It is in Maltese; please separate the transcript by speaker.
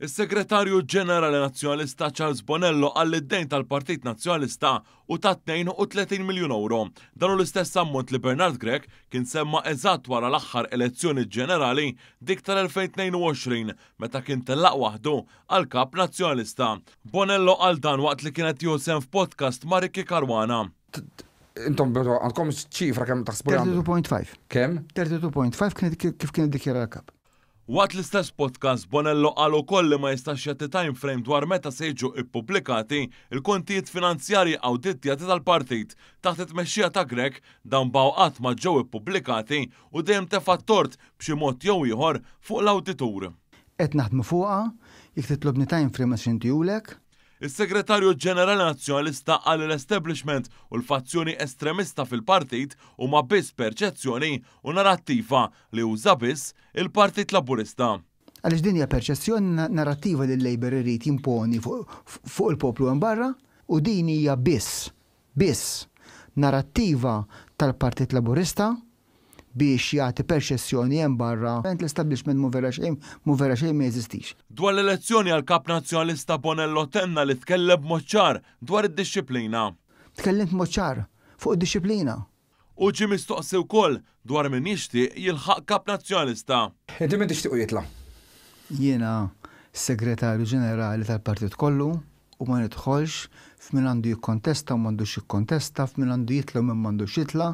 Speaker 1: Is-Segretarju Ġenerali Nazzjonalista Charles Bonello qal li d-dejn tal-Partit Nazzjonalista hu ta' 32 miljun ewro. Dan hu l-istess ammont li Bernard Grech kien semma eżatt wara l-aħħar elezzjoni ġenerali, dik tal-2022, meta kien tellaq waħdu għal Kap Nazzjonalista. Bonello qal dan waqt li kien qed jieħu sehem f'podcast ma' Ricky Caruana.
Speaker 2: Intom għandkom ċifra kemm taħsbu?
Speaker 3: 32.5.
Speaker 2: Kemm?
Speaker 3: 32.5 kif kien iddikjara l-Kap.
Speaker 1: Waqt l-istess podcast, Bonello qal ukoll li ma jistax jagħti time frame dwar meta se jiġu ppubblikati l-kontijiet finanzjarji awditjati tal-partit. Taħt it-tmexxija ta' Grech, dawn baqgħu qatt ma ġew ippubblikati u dejjem tefa' t-tort b'xi mod jew ieħor fuq l-awditur.
Speaker 3: Qed naħdmu fuqha, jekk titlobni time frame ma nistax intihulek.
Speaker 1: Is-Segretarju Ġenerali Nazzjonalista qal li l-establishment u l-fazzjoni estremista fil-partit huma biss perċezzjoni u narattiva li juża biss il-Partit Laburista.
Speaker 3: Għaliex din hija perċezzjoni, narattiva li l-Labour irid jimponi fuq il-poplu hemm barra u din hija biss, biss, narattiva tal-Partit Laburista biex jagħti perċezzjoni hemm barra l-establishment mhu vera xejn, mhu vera xejn ma jeżistix.
Speaker 1: Dwar l-elezzjoni għal Kap Nazzjonalista Bonello tenna li tkellem b'mod ċar dwar id-dixxiplina.
Speaker 3: Tkellimt b'mod ċar fuq id-dixxiplina.
Speaker 1: Hu ġie mistoqsi wkoll dwar min jixtieq jilħaq Kap Nazzjonalista.
Speaker 2: Inti min tixtiequ jitla'?
Speaker 3: Jiena Segretarju Ġenerali tal-partit kollu u ma nidħolx f'min għandu jikkontesta u m'għandux jikkontesta, f'min għandu jitla' u min m'għandux jitla'.